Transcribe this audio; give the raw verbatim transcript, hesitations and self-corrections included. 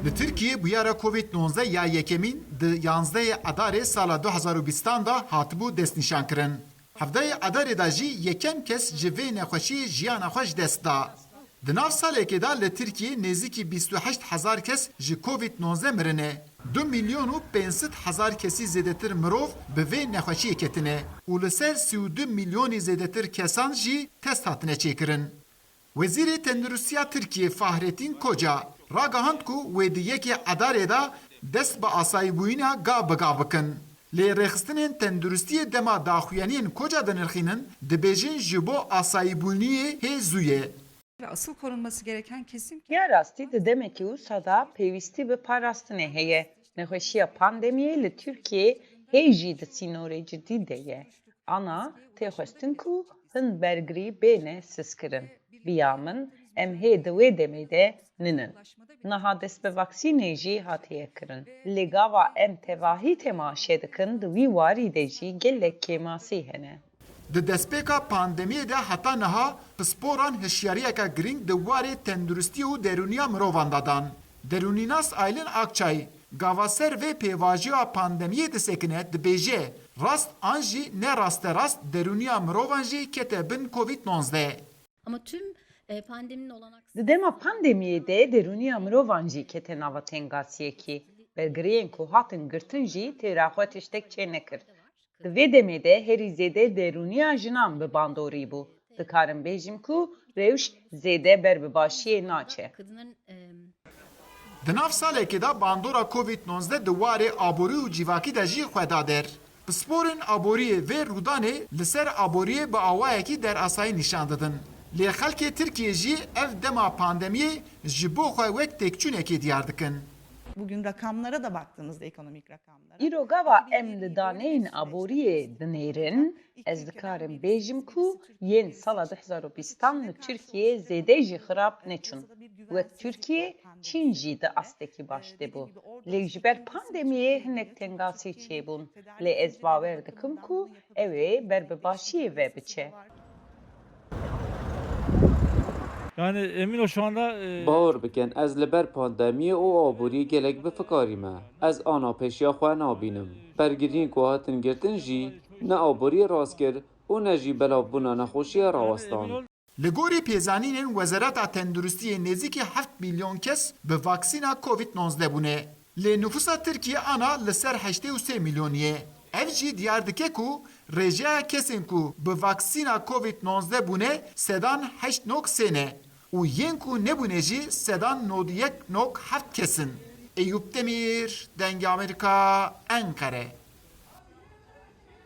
Li Tirkiyê bûyera Covid nonzdeh ya yekemîn di yanzdehê Edarê sala du hezar û bîstan de hatibû destnîşankirin. Hevdehê Edarê de jî yekem kes ji vê nexweşiyê jiyana xwe ji dest da. Di nav salekê de li Tirkiyê nêzîkî bîst û heşt hezar kes ji Covid nonzdeh mirine. Du milyon û pênc sed hezar kesî zêdetir mirov bi vê nexweşiyê ketine û li ser sî û du milyonî zêdetir kesan jî test hatine çêkirin. Wezîrê Tenduristiya Tirkiyê Fahrettin Koca ragihand ku wê di yekê Edarê de dest bi asayîbûyîna gav bi gav bikin. Lê rêxistinên tenduristiyê dema daxuyaniyên Koca dinirxînin, dibêjin ji bo asayîbûniyê hê zû ye. Ve asıl korunması gereken kesim ki Ya rastî di demekî wisa de pêwîstî bi parastinê heye. Nexweşiya pandemiyê li Tirkiyê hê jî di sînorê cidî de ye. Ana tê xwestin ku hin bergirî bêne sizkirin. Bi ya min em hê di wê demê de nînin. Niha dest bi vaksînê jî hatiye kirin. Lê gava em tevahî temaşe dikin di wî warî de jî gelek kêmasî hene. Di destpêka pandemiyê de heta niha pisporan hişyariyeke girîng di warê tenduristiyê û derûniya mirovan de dan. Derûnînas Aylin Akçay gava ser vê pêvajoya pandemiyê disekine, dibêje, rast an jî ne rasterast derûniya mirovan jî kete bin Covid nonzdeh. Ama tüm e, pandeminin olanaksız Di dema pandemiyê de derûniya mirovan jî kete nava tengasiyekî. Bergiriyên ku hatin girtin jî têra xwe tiştek çê nekir. Di vê demê de herî zêde derûniya jinan bi bandorî bû. Dikarim bêjim ku rewş zêde ber bi başiyê naçe. Kadının e, Di nav salekê de bandora Covid nonzdeh di warê aborî û civakî de jî xwe da der. Pisporên aboriyê vê rûdanê li ser aboriyê bi awayekî derasayî nîşan didin. Lê xelkê Tirkiyê jî ev dema pandemiyê ji bo xwe wek têkçûnekê diyar dikin. Bugün rakamlara da baktığımızda, ekonomik rakamlara. Îro gava em li daneyên aboriyê dinêrin, ez dikarim bêjim ku yên sala du hezar û bîstan li Tirkiyê zêde jî xirab neçûn. Wek Tirkiye, Çîn jî di astekî baş de bû. Lê ji ber pandemiyê hinek tengasî çêbûn. Lê ez bawer dikim ku ew ê ber bi başiyê ve biçe. Yani emin ol şu anda e, Bawer bikin, ez li ber pandemiyê û aboriyê gelek bi fikarî me. Ez ana pêşiya xwe nabînim. Bergiriyên ku hatin girtin jî ne aboriyê rast kir û ne jî belavbûna nexweşiyê rawestan. Li gorî pêzanînên Wezareta Tenduristiyê nêzîkî heft milyon kes bi vaksîna Covid nonzdeh bûne. Lê nifûsa Tirkiyê ana li ser heştê û sê milyonî ye. Ev jî diyar dike ku rêjeya kesên ku bi vaksîna Covid nonzdeh bûne sedan heşt nok sê ne û yên ku nebûne jî sedan nod yek nok heft kes in. Eyûp Demîr, Dengê Amerîka, Enqere.